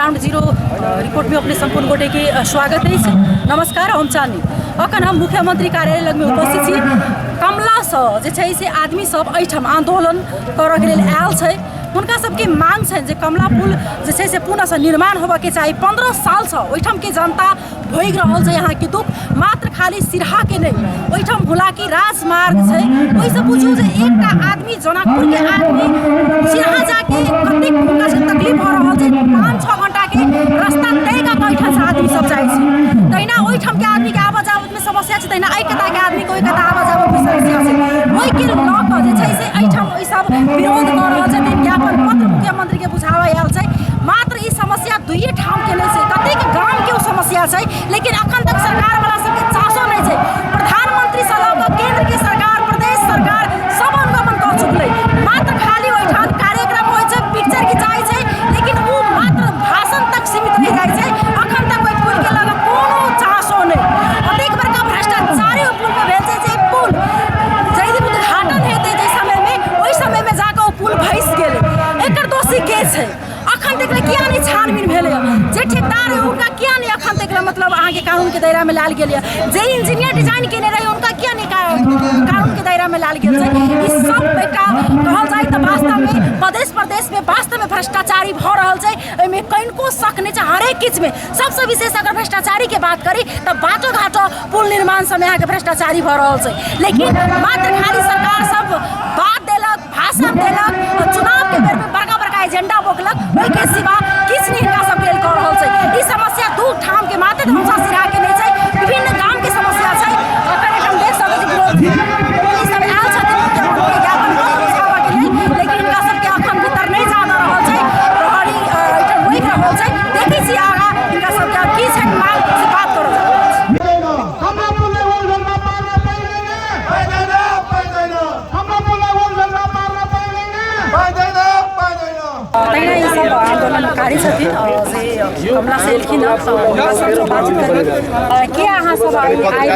Ground zero report में अपने सम्पूर्ण गोटे के स्वागत अछि। नमस्कार, हम चांदनी। अखन हम मुख्यमंत्री कार्यालय लगमे उपस्थित छी। कमलासँ जे छै से आदमी सब एहिठाम आंदोलन करऽके लेल आयल छै। हुनका सबके मांग छनि जे कमला पुल जे छै से पुनः निर्माण होबऽके चाही। 15 सालसँ ओहिठामके जनता भोगि रहल छै अहाँके दुख, मात्र खाली सिरहाके नहि, ओहिठाम हुलाकी राजमार्ग छै। ओहिसँ बुझियौ जे एकटा आदमी जनकपुरके आदमी सिरहा जाके कतेक हुनका सबके तकलीफ भऽ रहल छै। 5-6 घंटाके रास्ता तय कऽ कऽ ओहिठामसँ आदमी सब जाइ छै। तहिना ओहिठामके आदमीके आबऽ जाबऽमे समस्या छै, तहिना एहि कताके आदमीके ओहि कता आबऽ जाबऽमे समस्या छै। ओहिके लऽ कऽ जे छै से एहिठाम ई सब विरोध कऽ रहल छथिन। ज्ञापन पत्र मुख्यमंत्रीके बुझाबऽ आयल छै। मात्र ई समस्या दुइए ठामके नहि छै, कतेक गामके ओ समस्या छै, लेकिन अखन तक सरकार वाला सबके चासो नहि छै। प्रधानमंत्रीसँ लऽ कऽ केन्द्रके सरकार, प्रदेश सरकार सब अनुगमन कऽ चुकलै। मात्र खाली ओहिठाम कार्यक्रम होइ छै, पिक्चर खिंचाइ छै, लेकिन ओ मात्र भाषण तक सीमित रहि जाइ छै। अखन तक ओहि पुलके लऽ कऽ कोनो चासो नहि। ओतेक बड़का भ्रष्टाचारी ओहि पुलमे भेल छै जे पुल जाहि दिन उद्घाटन हेतै जाहि समयमे, ओहि समयमे जाकऽ ओ पुल भसि गेलै। एकर दोषी के छै? अखन तक ले किया नहि छानबीन भेलै? जे ठेकेदार है हुनका किया नहि अखन तक ले मतलब अहाँके कानूनके दायरामे लायल गेल यऽ? जे इंजीनियर डिजाइन केने रहै हुनका किया नहि कानूनके दायरामे लायल गेल छै? ई सब एकटा कहल जाय तऽ वास्तवमे प्रदेश प्रदेशमे वास्तवमे भ्रष्टाचारी भऽ रहल छै। एहिमे कनिको शक नहि छै। हरेक किछुमे सबसँ विशेष अगर भ्रष्टाचारीके बात करी तऽ बाटो घाटो पुल निर्माण सबमे अहाँके भ्रष्टाचारी भऽ रहल छै। लेकिन मात्र खाली सरकार सब बात देलक, भाषण देलक, चुनावके बेरमे बड़का बड़का एजेंडा बोकलक, ओहिके सिवा किछु नहि हिनका सबके लेल कऽ रहल छै। ई समस्या दू ठामके मात्र धनुषा सिरहाके नहि छै, विभिन्न गामके समस्या छै। अखन एहिठाम देख सकै छी विरोधी सब आयल छथिन मुख्यमंत्रीके ज्ञापन पत्र बुझाबऽके लेल, लेकिन हिनका सबके अखन भीतर नहि जा दऽ रहल छै। प्रहरी एहिठाम रोकि रहल छै। देखै छी आगाँ हिनका सबके की छनि मांग से बात करऽ जा रहल छै। तहिना ई सब आन्दोलनकारी छथिन से कमला से एलखिन हँ, तऽ हुनका सबसँ बातचीत करबै। के अहाँ सब आइ आइ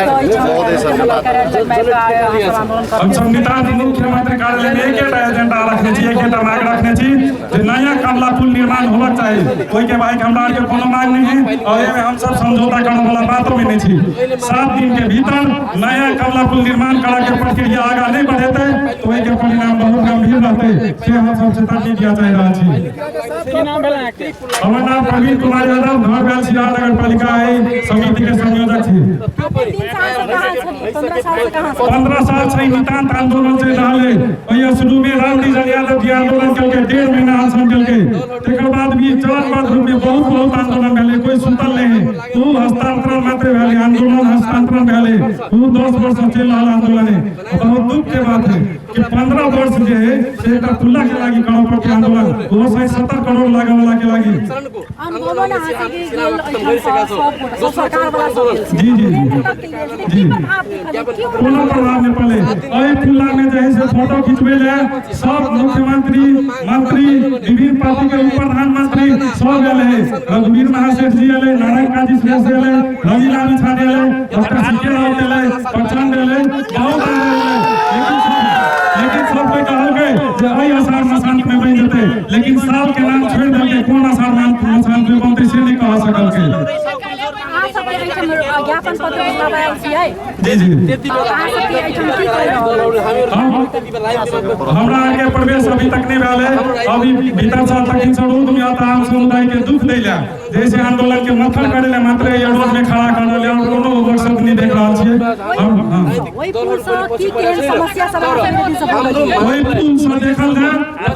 आन्दोलन? हम सब नितान्त मुख्यमंत्री कार्यालय में एकेटा एजेंडा रखने छी, एकेटा मांग रखने छी जे नया कमला पुल निर्माण होबाक चाही। ओहिके बाइक हमरा आरके कोनो मांग नहीं है और एहिमे हम सब समझौता करने वाला बातो भी नहीं छी। 7 दिन के भीतर नया कमला पुल निर्माण करऽ के प्रक्रिया आगा नहीं बढ़ेतै तऽ ओहिके परिणाम बहुत गंभीर रहतै, से हम सब चेतावनी दिया चाहि रहल छी। हमर नाम प्रवीण कुमार यादव, घर भेल सिराहा नगर पालिका है, समिति के संयोजक छी। 15 साल से नितांत आंदोलन चलि रहल है। ओहि शुरू में रामजी यादव जी आंदोलन केलकै, 1.5 महीना अनशन केलकै, तकर बाद भी चरणबद्ध रूप में बहुत बहुत आंदोलन भेलै, कोई सुतल नहीं है। ओ हस्तांतरण मात्र भेलै, आंदोलन हस्तांतरण भेलै। ओ 10 वर्ष से चलि रहल आंदोलन है। बहुत दुख के बात है कि 15 वर्ष जे है से एकटा पुल्ला के लागि करऽ पड़तै आंदोलन, ओ 70 करोड़ लागऽ वाला के लागि। जी जी जी, कोनो प्रभाव नहीं पड़ले। एहि पुल्ला में जे है से फोटो खिंचबै ले सब मुख्यमंत्री, मंत्री, विभिन्न पार्टी के उप प्रधानमंत्री सब आयल है। रघुवीर महासेठ जी एलै, नारायण काजी श्रेष्ठ एलै, रवि लाल छानी एलै, डॉक्टर सी के राउत एलै, प्रचंड एलै, बहुत आदमी एलै। लेकिन सब कोई कहलकै जे एहि आषाढ़ मसांत में बनि जेतै, लेकिन साल के नाम छोड़ि देलकै। कोन आषाढ़ मसांत में बनतै से नहि कह सकलकै। अहाँ सबके एहिठाम ज्ञापन पत्र बुझाबऽ आयल छियै? जी जी। अहाँ सबके एहिठाम की कहि रहल? हमरा आरके प्रवेश अभी तक नहीं भेल है। अभी भीतर से तखन से रोड में आता आम समुदाय के दुख दै ला, जैसे आंदोलन के मथर करे ला मात्र ये रोड में खड़ा कर रहल और कोनो मकसद नहीं देख रहल छियै। ओहि पुल से की केहन समस्या सब अहाँ सबके दिन से भोगै? ओहि पुल से देखल जाय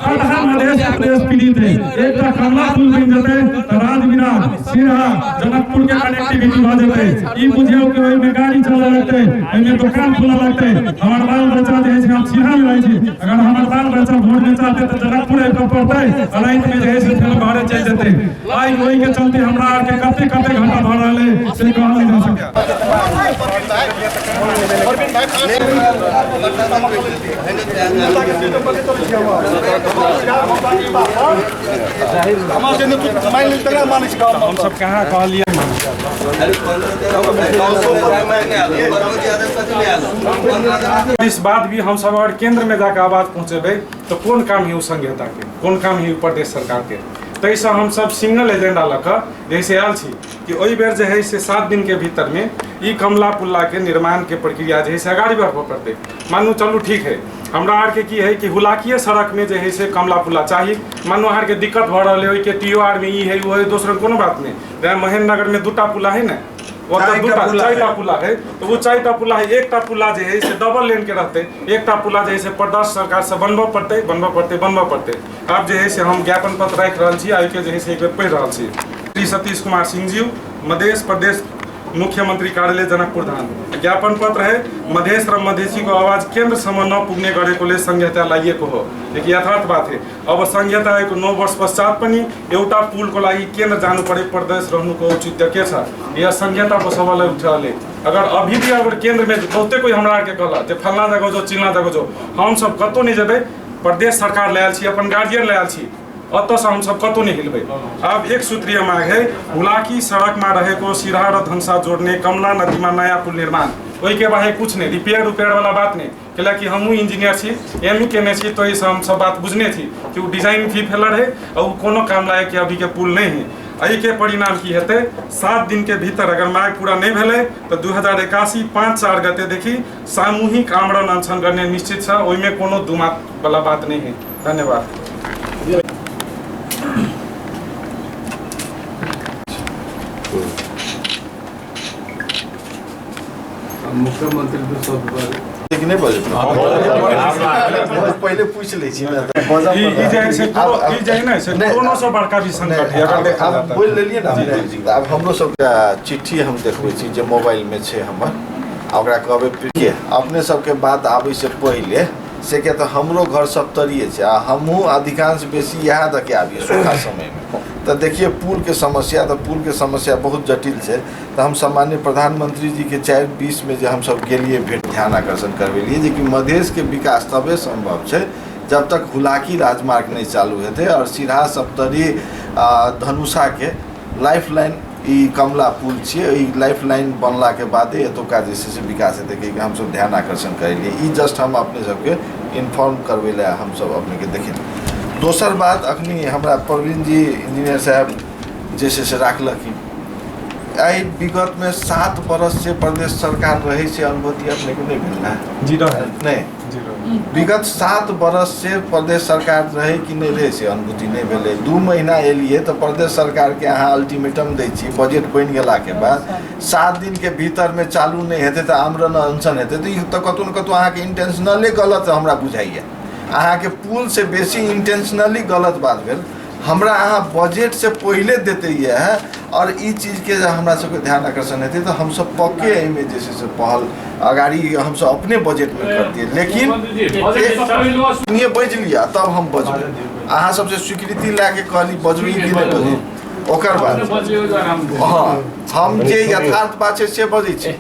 आधा मधेश प्रदेश पीड़ित है। एकटा कमला पुल बनि जेतै तऽ राजविराज, सिरहा, जनकपुर के कनेक्टिविटी भऽ जेतै। ई बुझियौ कि ओहिमे गाड़ी चलऽ लगतै, ओहिमे दोकान खुलऽ लगतै। हमर बाल बच्चा जे है से, हम सिरहा में रहै छी, अगर हमर बाल बच्चा भोर में चाहतै तऽ जनकपुर आबि कऽ पढ़तै आ राति में जे है से फेर घरे चलि जेतै। आइ ओहि के चलते हमरा आरके कते कते घाटा भऽ रहल है से कहल नहि जा सकैत। हम सब कहाँ कहलियै? इस बात भी हम सब अगर केंद्र में जाकर आवाज पहुँचेबै तो कोन काम ही संघीयता के, कोन काम ही प्रदेश सरकार के? ताहिसँ हमसब सिंगल एजेंडा लऽ कऽ जे है से आयल छी कि ओहि बेर जे है से 7 दिनके भीतरमे ई कमला पुल्लाके निर्माणके प्रक्रिया जे है से अगाड़ी बढ़बऽ पड़तै। मानू चलू ठीक है, हमरा आरके की है कि हुलाकीय सड़कमे जे है से कमला पुल्ला चाही। मानू अहाँ आरके दिक्कत भऽ रहल है ओहिके टी ओ आर मे ई है ओ है, दोसर कोनो बात नहि। जेना महेंद्रनगरमे 2टा पुला है ने, ओतऽ 2टा 4टा पुला है, तऽ ओ 4टा पुला है, एकटा पुला जे है से डबल लेन के रहतै, एकटा पुला जे है से प्रदेश सरकार से बनबऽ पड़तै, बनबऽ पड़तै, बनबऽ पड़तै। आब जे है से हम ज्ञापन पत्र राखि रहल छी आ ओहिके जे है से एक बेर पढ़ि रहल छी। श्री सतीश कुमार सिंह जी, मध्य प्रदेश मुख्यमंत्री कार्यालय जनकपुर धाम। ज्ञापन पत्र है, मधेश र मधेसी को आवाज केंद्र सम्म नपुग्ने गरेकोले संहिता लागिएको हो। देखिए यथार्थ बात है। अब संहिता आएको 9 वर्ष पश्चात पनि एउटा पुलको लागि केन्द्र जानु परे प्रदेश रहनुको औचित्य के छ? यह संहिताको सवाल उठले। अगर अभी भी अगर केंद्र में बहुते कोई हमरा आरके कहला जे फलना जगह जो चिलना जगह जो, हम सब कतौ नहीं जेबै, प्रदेश सरकार ले आयल छी, अपन गार्जियन ले आयल छी, अतऽसँ हमसब कतौ नहीं हिलबै। अब एक सूत्रीय माग है, हुलाकी सड़कमा रहेको सिरहा र धनसा जोड्ने कमला नदीमा नयाँ पुल निर्माण। ओहिके बाहेक कुछ नहीं, रिपेयर उपेयर वाला बात नहीं। कैलाकि हमहूँ इंजीनियर छी, एम ई केने छी, तो एहिसँ हमसब बात बुझने छी कि ओ डिजाइन भी फेलर है और ओ कोनो काम लायक के अभी के पुल नहीं है। एहिके परिणाम की हेतै, 7 दिन के भीतर अगर माग पूरा नहीं भेलै तऽ 2081 5-4 गते देखी सामूहिक आमरण अनशन करने निश्चित छ, ओहिमे कोनो दुमात वाला बात नहीं है। धन्यवाद। मुख्यमंत्री दू शब्द बाजै नहि बजै, पहिले पूछि लै छी ने। ई जे है से ई जे है ने से कोरोना से बड़का भी संकट है। अगर देखा जाता बोल लेलिए ना, आब हमरो सबके चिट्ठी हम देखबै छी जे मोबाइल में छै हमर, आ ओकरा कहबै के अपने सबके बात आबै से पहिले से के तऽ हमरो घर सप्तरीये छै आ हमहूँ अधिकांश बेसी इएह दऽ के आबियै सूखा समयमे। तऽ देखिए पुलके समस्या, तऽ पुलके समस्या बहुत जटिल छै। तऽ हम सामान्य प्रधानमंत्री जीके 4/20 में जे हमसब गेलियै भेट, ध्यान आकर्षण करबेलियै जेकि मधेशके विकास तबे सम्भव छै जब तक हुलाकी राजमार्ग नहि चालू हेतै और सिरहा सप्तरी धनुषाके लाइफ लाइन ई कमला पुल छियै, ई लाइफ लाइन बनलाके बादे एतुका जे छै से विकास हेतै कहिके हमसब ध्यान आकर्षण करेलियै। ई जस्ट हम अपने सबके इन्फॉर्म करबै लए हमसब अपनेके देखेलियै। दोसर बात, अखनी हमरा प्रवीण जी इंजीनियर साहब जे छै से राखलखिन, एहि विगतमे 7 बरस से प्रदेश सरकार रहै से अनुभूति अपनेके नहि भेल ने? जी नहि, विगत 7 बरस से प्रदेश सरकार रहे कि नहि रहे से अनुभूति नहि भेलै। 2 महीना एलियै तऽ प्रदेश सरकारके अहाँ अल्टीमेटम दै छी, बजट बनि गेलाके बाद 7 दिनके भीतरमे चालू नहि हेतै तऽ आमरण अनशन हेतै। तऽ ई तऽ कतहु ने कतहु अहाँके इंटेंशनले गलत हमरा बुझाइए। अहाँके पुल से बेसी इंटेंशनली गलत बात भेल। हमरा अहाँ बजट से पहिले देते यऽ और ई चीजके जे हमरा सबके ध्यान आकर्षण हेतै तऽ हमसब पक्के एहिमे जे छै से पहल अगाड़ी हमसब अपने बजटमे करतियै। लेकिन बजि लिअ तब हम बजबै, अहाँ सबसे स्वीकृति लए के कहली बजबै कि नहि बजबै, ओकर बाद हँ हम जे यथार्थ बात छै से बजै छी।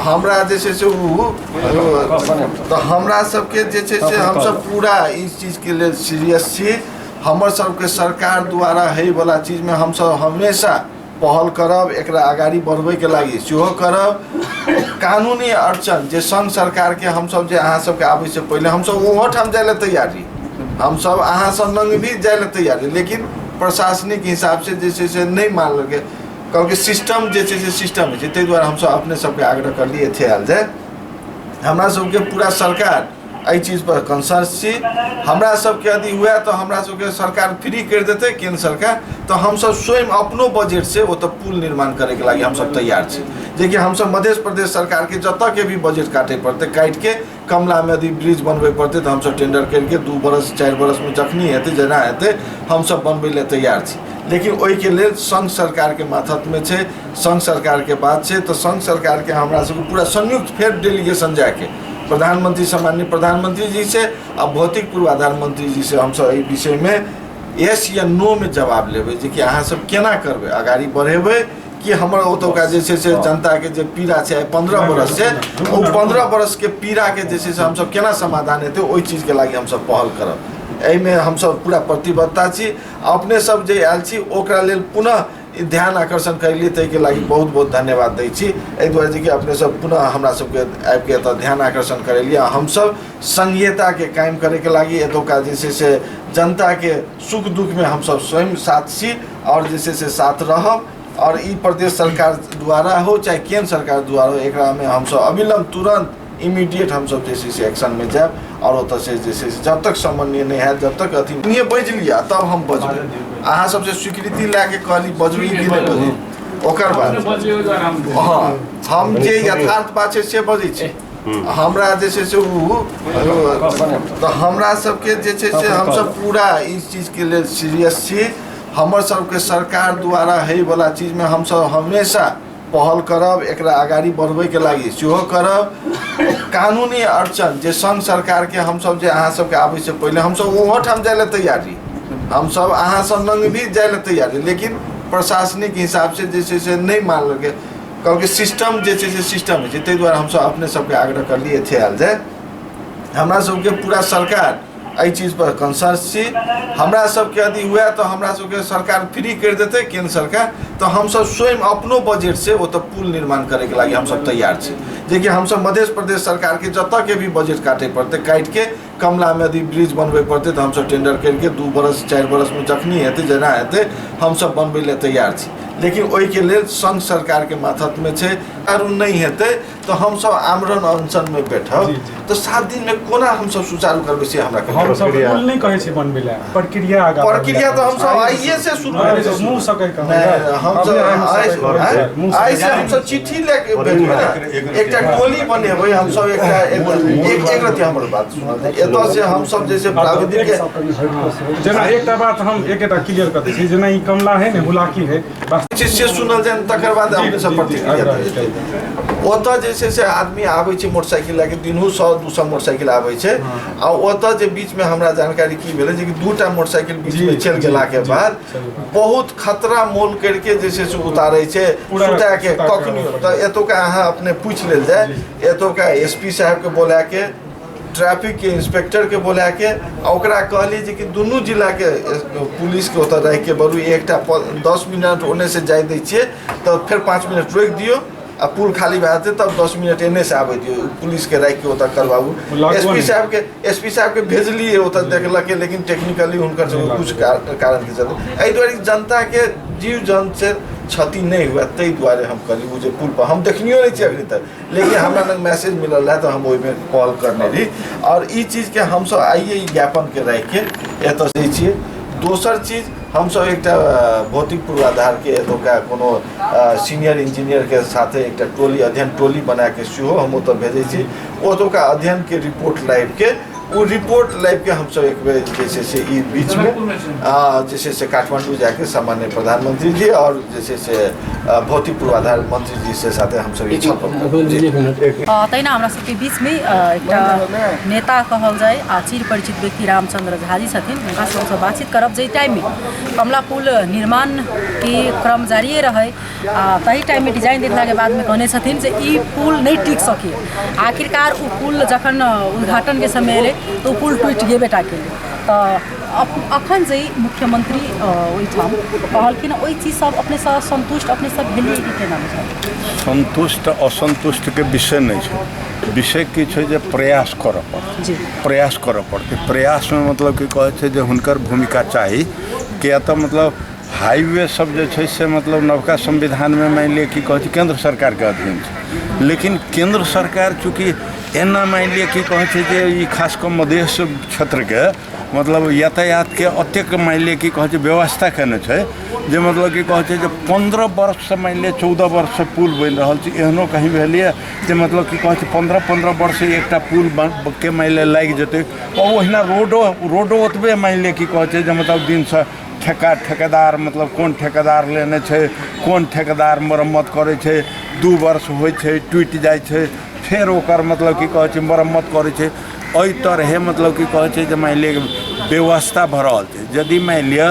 हमरा जे छै से ओ तऽ हमरा सबके जे छै से हमसब पूरा ई चीजके लेल सीरियस छी। हमर सबके सरकार द्वारा होइवला चीजमे हमसब हमेशा पहल करब, एकरा अगाड़ी बढ़बैके लागि सेहो करब। कानूनी अड़चन जे संघ सरकारके हमसब जे अहाँ सबके आबै से पहिले हमसब ओहोठाम जाइ लए तैयार रही, हमसब अहाँ सब लग भी जाइ लए तैयार रही, लेकिन प्रशासनिक हिसाबसँ जे छै से नहि मानलकै, कहलकै सिस्टम जे छै से सिस्टम होइ छै। ताहि दुआरे हमसब अपने सबके आग्रह करलियै एथे आयल जाय। हमरा सबके पूरा सरकार एहि चीजपर कंसर्न छी। हमरा सबके यदि हुए तऽ हमरा सबके सरकार फ्री करि देतै केन्द्र सरकार, तऽ हमसब स्वयं अपनो बजटसँ ओतऽ पुल निर्माण करैके लागि हमसब तैयार छी। जेकि हमसब मध्य प्रदेश सरकारके जतऽके भी बजट काटै पड़तै काटिके कमलामे यदि ब्रिज बनबै पड़तै तऽ हमसब टेंडर करिके 2 बरस 4 बरसमे जखनी हेतै जेना हेतै हमसब बनबै लए तैयार छी। लेकिन ओहिके लेल संघ सरकारके माथतमे छै, संघ सरकारके बात छै। तऽ संघ सरकारके हमरा सबके पूरा संयुक्त फेर डेलीगेशन जाके प्रधानमंत्री सामान्य प्रधानमंत्री जी से आ भौतिक पूर्वाधार मंत्री जी से हमसब एहि विषयमे यस या नो में जवाब लेबै जे कि अहाँ सब केना करबै, अगाड़ी बढ़ेबै कि हमर ओतुका जे छै से जनताके जे पीड़ा छै 15 बरस से, ओ 15 बरसके पीड़ाके जे छै से हमसब केना समाधान हेतै ओहि चीजके लागि हमसब पहल करब। एहिमे हमसब पूरा प्रतिबद्धता छी। अपने सब जे आयल छी ओकरा लेल पुनः ध्यान आकर्षण करेलियै ताहिके लागि बहुत बहुत धन्यवाद दै छी। एहि दुआरे जे कि अपने सब पुनः हमरा सबके आबिके एतऽ ध्यान आकर्षण करेलियै। हमसब संघीयताके कायम करैके लागि एतुका जे छै से जनताके सुख दुखमे हमसब स्वयं साथ छी आओर जे छै से साथ रहब। आओर ई प्रदेश सरकार द्वारा हो चाहे केंद्र सरकार द्वारा हो, एकरामे हमसब अविलंब तुरंत इमीडिएट हमसब जे छै से एक्शनमे जायब आओर ओतऽ से जे छै से जब तक समन्वय नहि हैत, जब तक अथी नहि बाजि लिअ तब हम बजबै। अहाँ सबसे स्वीकृति लए के कहली बजबै कि नहि बजबै, ओकर बाद हँ हम जे यथार्थ बात छै से बजै छी। हमरा जे छै से ओ तऽ हमरा सबके जे छै से हमसब पूरा ई चीजके लेल सीरियस छी। हमर सबके सरकार द्वारा होइवला चीजमे हमसब हमेशा पहल करब, एकरा अगाडि बढ़बैके लागि सेहो करब। कानूनी अड़चन जे संघ सरकारके हमसब जे अहाँ सबके आबैसँ पहिले हमसब ओहोठाम जाइ लए तैयार रही, हमसब अहाँ सब लग भी जाइ लए तैयार रही, लेकिन प्रशासनिक हिसाबसँ जे छै से नहि मानलकै, कहलकै सिस्टम जे छै से सिस्टम होइ छै, ताहि दुआरे हमसब अपने सबके आग्रह करलियै एथे आयल जाय। हमरा सबके पूरा सरकार एहि चीजपर कंसर्न छी। हमरा सबके यदि हुए तऽ हमरा सबके सरकार फ्री करि देतै केन्द्र सरकार, तऽ हमसब स्वयं अपनो बजटसँ ओतऽ पुल निर्माण करैके लागि हमसब तैयार छी। जेकि हमसब मध्य प्रदेश सरकारके जतऽके भी बजट काटै पड़तै काटिके कमलामे यदि ब्रिज बनबै पड़तै तऽ हमसब टेंडर करिके 2 बरस 4 बरसमे जखनी हेतै जेना हेतै हमसब बनबै लए तैयार छी। लेकिन ओहिके लेल संघ सरकारके माथतमे छै, आरू नहि हेतै तऽ हमसब आमरण अनशनमे बैठब तऽ 7 दिनमे कोना हमसब सुचारू करबै से हमरा कहियौ। हमसब पुल नहि कहै छी बनबै लए, प्रक्रिया आगाँ बढ़बै प्रक्रिया लए। तऽ हमसब आइए से शुरू करै छी। मुँह सँ कहि कऽ नहि, हमसब आइ से हमसब चिट्ठी लए के भेजबै ने, एकटा टोली बनेबै हमसब, एकटा एक रति हमर बात सुनत। एतऽ से हमसब जे छै प्राविधिक जेना एकटा बात हम एकटा क्लियर कऽ दै छी, जेना ई कमला है ने हुलाकी है से सुनल जाय, तकर बाद अपने सब प्रतिक्रिया देबै। ओतऽ जे छै से आदमी आबै छै मोटरसाइकिल लए के, दिनहु 100-200 मोटरसाइकिल आबै छै। आ ओतऽ जे बीचमे हमरा जानकारी की भेलै जे कि 2टा मोटरसाइकिल बीचमे चलि गेलाके बाद बहुत खतरा मोल करके जे छै से उतारै छै सुताके कखनियो। तऽ एतुका अहाँ अपने पूछि लेल जाय, एतुका एस पी साहेबके बोलाके, ट्रैफिकके इंस्पेक्टरके बोलाके आ ओकरा कहलियै जे कि दुनू जिलाके पुलिसके ओतऽ राखिके बरू एकटा 10 मिनट ओन्ने से जाय दै छियै तऽ फेर 5 मिनट रोकि दियौ आ पुल खाली भए जेतै तब 10 मिनट एन्ने से आबै दियौ, पुलिसके राखिके ओतऽ करबाबू। एस पी साहबके भेजलियै ओतऽ देखलकै, लेकिन टेक्निकली हुनकर सबके किछु कारणके चलते एहि दुआरे जनताके जीव जन्तसँ क्षति नहि हुए ताहि दुआरे हम कहलियै ओ जे पुल पर हम देखनियो नहि छियै अखनी तक, लेकिन हमरा लग मैसेज मिलल रहै तऽ हम ओहिमे कॉल करने रही। आओर ई चीजके हमसब आइए ई ज्ञापनके राखिके एतऽ दै छियै। दोसर चीज हमसब एकटा भौतिक पूर्वाधारके एतुका कोनो सीनियर इंजीनियरके साथे एकटा टोली अध्ययन टोली बनाके सेहो हम ओतऽ भेजै छी। ओतुका अध्ययनके रिपोर्ट लाबिके ओ रिपोर्ट लाबिके हमसब एक बेर जे छै से ई बीचमे जे छै से काठमांडू जाके सामान्य प्रधानमंत्री जी और जे छै से भौतिक पूर्वाधार मंत्री जी से साथे हमसब ई छलफल करब। तहिना हमरा सबके बीचमे एकटा नेता कहल जाय आ चिर परिचित व्यक्ति रामचंद्र झा जी छथिन, हुनका से हमसब बातचीत करब। जाहि टाइममे कमला पुल निर्माणके क्रम जारिए रहै आ ताहि टाइममे डिजाइन देखलाके बादमे कहने छथिन जे ई पुल नहि टिक सकै। आखिरकार ओ पुल जखन उद्घाटनके समय एलै तऽ ओ पुल टूटि गेबे टा केलै। तऽ अखन जे मुख्यमंत्री ओहिठाम कहलखिन ओहि चीज सब अपनेसँ संतुष्ट अपने सब भेलियै कि केना बुझाइ? संतुष्ट असंतुष्टके विषय नहि छै, विषय की छै जे प्रयास करऽ पड़तै, प्रयास करऽ पड़तै। प्रयासमे मतलब की कहै छै जे हुनकर भूमिका चाही, किया तऽ मतलब हाईवे सब जे छै से मतलब नवका संविधानमे मानि लिअ की कहै छै केंद्र सरकारके अधीन छै, लेकिन केंद्र सरकार चूँकि एना मानि लिअ की कहै छै जे ई खास कऽ मधेश क्षेत्रके मतलब यातायातके एतेक मानि लिअ की कहै छै व्यवस्था केने छै जे मतलब की कहै छै जे 15 वर्षसँ मानि लिअ 14 वर्षसँ पुल बनि रहल छै। एहनो कहीं भेल यऽ जे मतलब की कहै छै 15-15 वर्ष एकटा पुल के मानि लिअ लागि जेतै। आ ओहिना रोडो ओतबे मानि लिअ की कहै छै जे मतलब दिनसँ ठेकेदार मतलब कोन ठेकेदार लेने छै, कोन ठेकेदार मरम्मत करै छै, 2 वर्ष होइ छै टूटि जाइ छै, फेर ओकर मतलब की कहै छै मरम्मत करै छै। एहि तरहे मतलब की कहै छै जे मानि लिअ व्यवस्था भऽ रहल छै। यदि मानि लिअ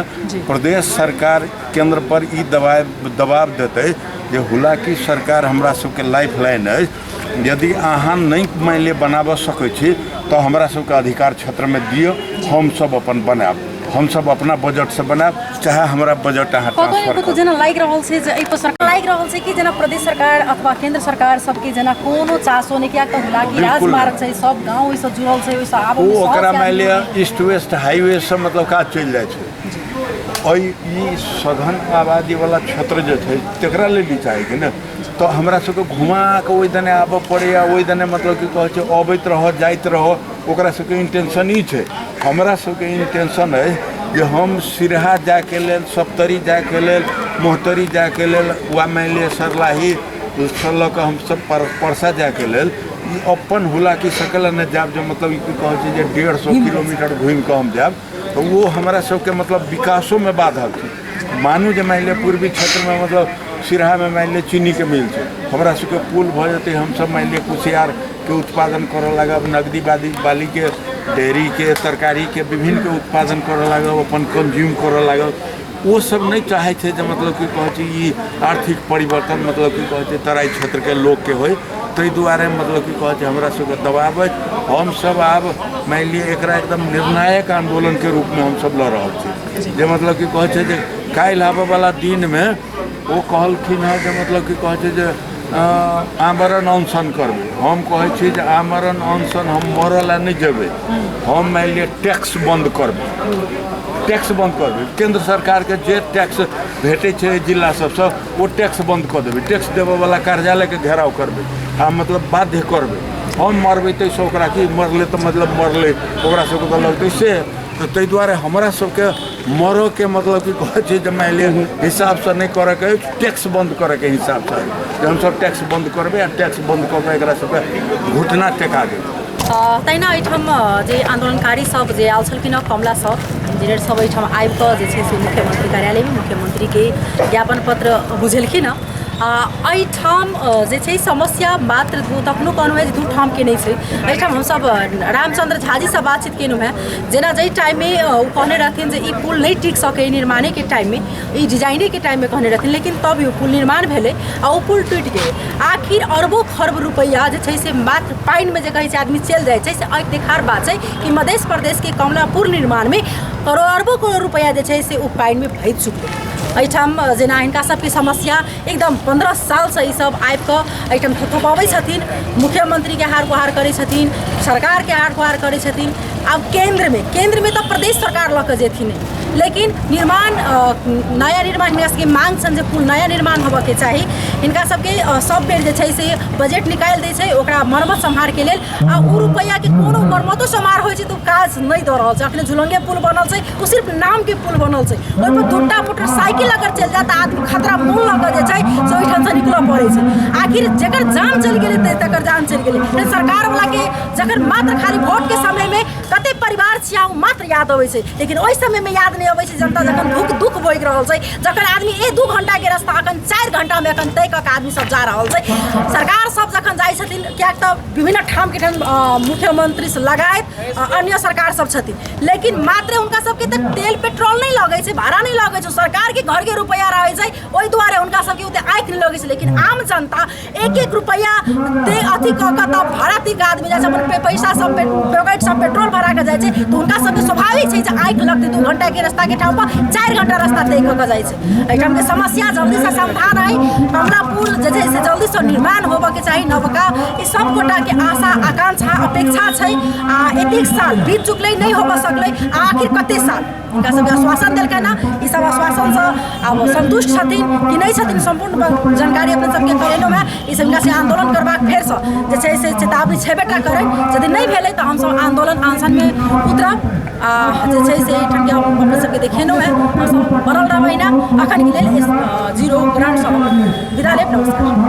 प्रदेश सरकार केन्द्र पर ई दबाव देतै जे हुलाकी सरकार हमरा सबके लाइफ लाइन अछि, यदि अहाँ नहि मानि लिअ बनाबऽ सकै छी तऽ हमरा सबके अधिकार क्षेत्रमे दिअ, हमसब अपन बनायब। हमसब अपना बजटसँ बनायब, चाहे हमरा बजट अहाँ कतौ ट्रांसफर कतौ करू। जेना लागि रहल छै जे एहि पर सरकार लागि रहल छै कि जेना प्रदेश सरकार अथवा केंद्र सरकार सबके जेना कोनो चासो नहि, किएक तऽ हुलाकी बिल्कुल राजमार्ग छै, सब गाँव ओहिसँ जुड़ल छै, ओहिसँ आबऽ ओ मे सहज ओकरा से मानि आदमी लिअ ईस्ट वेस्ट हाईवे से मतलब काज चलि जाइ छै। एहि ई सघन आबादीवला क्षेत्र जे छै तकरा लेल ई चाही कि ने, तऽ हमरा सबके घुमा कऽ ओहि दने आबऽ पड़ैए, ओहि दने मतलब की कहै छै अबैत रहऽ जाइत रहऽ, ओकरा सबके इंटेंशन ई छै। हमरा सबके इंटेंशन अइ जे हम सिरहा जाइके लेल, सप्तरी जाइके लेल, मोहतरी जाइके लेल, वा मानि लिअ सरलाही सँ लऽ कऽ हमसब परसा जाइके लेल ई अपन हुलाकी सकल नहि जायब, जे मतलब ई की कहै छै जे 150 किलोमीटर घुमि कऽ हम जायब, तऽ ओ हमरा सबके मतलब विकासोमे बाधक छै। मानू जे मानि लिअ पूर्वी क्षेत्रमे मतलब सिरहामे मानि लिअ चीनीके मिल छै, हमरा सबके पुल भऽ जेतै, हमसब मानि लिअ कुसियारके उत्पादन करऽ लागब, नगदी बालीके, डेयरीके, तरकारीके विभिन्नके उत्पादन करऽ लागब, अपन कंज्यूम करऽ लागब। ओ सब नहि चाहै छै जे मतलब की कहै छै ई आर्थिक परिवर्तन मतलब की कहै छै तराई क्षेत्रके लोकके होइ, ताहि दुआरे मतलब की कहै छै हमरा सबके दबाबै। हमसब आब मानि लिअ एकरा एकदम निर्णायक आन्दोलनके रूपमे हमसब लऽ रहल छी, जे मतलब की कहै छै जे काल्हि आबऽवला दिनमे ओ कहलखिन हँ जे मतलब की कहै छै जे आमरण अनशन करबै। हम कहै छी जे आमरण अनशन हम मरऽ लए नहि जेबै, हम मानि लिअ टैक्स बन्द करबै, टैक्स बन्द करबै। केन्द्र सरकारके जे टैक्स भेटै छै जिला सबसँ ओ टैक्स बन्द कऽ देबै, टैक्स देबऽवला कार्यालयके घेराव करबै आ मतलब बाध्य करबै। हम मरबै ताहिसँ ओकरा की मरलै तऽ मतलब मरलै, ओकरा सबके तऽ लगतै से। तऽ ताहि दुआरे हमरा सबके मरऽके मतलब की कहै छै जे मानि लिअ हिसाबसँ नहि करऽके अछि, टैक्स बन्द करऽके हिसाबसँ जे हमसब टैक्स बन्द करबै आ टैक्स बन्द कऽ कऽ एकरा सबके घुटना टेका देबै। तहिना एहिठाम जे आन्दोलनकारी सब जे आयल छलखिन हँ, कमला सब इंजीनियर सब एहिठाम आबि कऽ जे छै से मुख्यमंत्री कार्यालयमे मुख्यमंत्रीके ज्ञापन पत्र बुझेलखिन हँ। एहिठाम जे छै समस्या मात्र तखनो कहलहुँ हेँ जे दू ठामके नहि छै। एहिठाम हमसब रामचंद्र झाजीसँ बातचीत केलहुँ हेँ, जेना जाहि टाइममे ओ कहने रहथिन जे ई पुल नहि टिक सकै निर्माणेके टाइममे, ई डिजाइनेके टाइममे कहने रहथिन, लेकिन तब ओ पुल निर्माण भेलै आ ओ पुल टूटि गेलै। आखिर अरबों खरब रुपैआ जे छै से मात्र पानिमे जे कहै छै आदमी चलि जाइ छै, से आँखि देखार बात छै कि मध्य प्रदेशके कमला पुल निर्माणमे करोड़ अरबों करोड़ रुपैआ जे छै से ओ पानिमे भरि चुकलै। एहिठाम जेना हिनका सबके समस्या एकदम 15 सालसँ ई सब आबि कऽ एहिठाम थपथपाबै छथिन, मुख्यमंत्रीके हार गुहार करै छथिन, सरकारके हार गुहार करै छथिन। आब केन्द्रमे तऽ प्रदेश सरकार लऽ कऽ जेथिन, लेकिन निर्माण नया निर्माण हिनका सबके मांग छनि जे पुल नया निर्माण होबऽके चाही। हिनका सबके सब बेर जे छै से बजट निकालि दै छै ओकरा मरम्मत सम्हारके लेल, आ ओ रुपैआके कोनो मरम्मतो सम्हार होइ छै तऽ ओ काज नहि दऽ रहल छै। अखने झुलंगे पुल बनल छै, ओ सिर्फ नामके पुल बनल छै, ओहिपर दूटा मोटरसाइकिल अगर चलि जाय तऽ आदमी खतरा मोल लऽ कऽ जे छै से ओहिठामसँ निकलऽ पड़ै छै। आखिर जकर जान चलि गेलै तकर जान चलि गेलै। सरकारवलाके जखन मात्र खाली वोटके समयमे कते परिवार छियै ओ मात्र याद अबै छै, लेकिन ओहि समयमे याद नहि अबै छै जनता जखन दुख दुख भोगि रहल छै, जखन आदमी 1-2 घंटाके रास्ता अखन 4 घंटामे अखन तय कऽ के आदमी सब जा रहल छै। सरकार सब जखन जाइ छथिन, किएक तऽ विभिन्न ठामके ठाम मुख्यमंत्री से लगायत अन्य सरकार सब छथिन, लेकिन मात्र हुनका सबके तऽ तेल पेट्रोल नहि लगै छै, भाड़ा नहि लगै छै, सरकारके घरके रुपैआ रहै छै, ओहि दुआरे हुनका सबके ओते आँखि नहि लगै छै। लेकिन आम जनता 1-1 रुपैआ अथी कऽ कऽ तब भाड़ा तीर कऽ आदमी जाइ छै, अपन पैसा सब पॉकेट सब पेट्रोल भरा कऽ जाइ छै, तऽ हुनका सबके स्वाभाविक छै जे आँखि लगतै। 2 घंटाके रास्ताके ठाम पर 4 घंटा रास्ता तय कऽ कऽ जाइ छै। एहिठामके समस्या जल्दीसँ समाधान हइ, कमला पुल जे छै से जल्दीसँ निर्माण होबऽके चाही नवका, ई सब गोटाके आशा आकांक्षा अपेक्षा छै। आ एतेक साल बीत चुकलै, नहि होबऽ सकलै, आ आखिर कते साल हिनका सबके आश्वासन देलकनि हँ, ई सब आश्वासनसँ आब सन्तुष्ट छथिन कि नहि छथिन सम्पूर्ण जानकारी अपने सबके करेलहुँ हेँ। ई सब हिनका से आन्दोलन करबाक फेरसँ जे छै से चेतावनी छेबे टा करै, यदि नहि भेलै तऽ हमसब आन्दोलन अनशनमे उतरब। आ जे छै से एहिठामके अपने सबके देखेलहुँ हेँ, हमसब बनल रहबै एहिना। अखनके लेल जीरो ग्राउंडसँ हम विदा लेब। नमस्कार।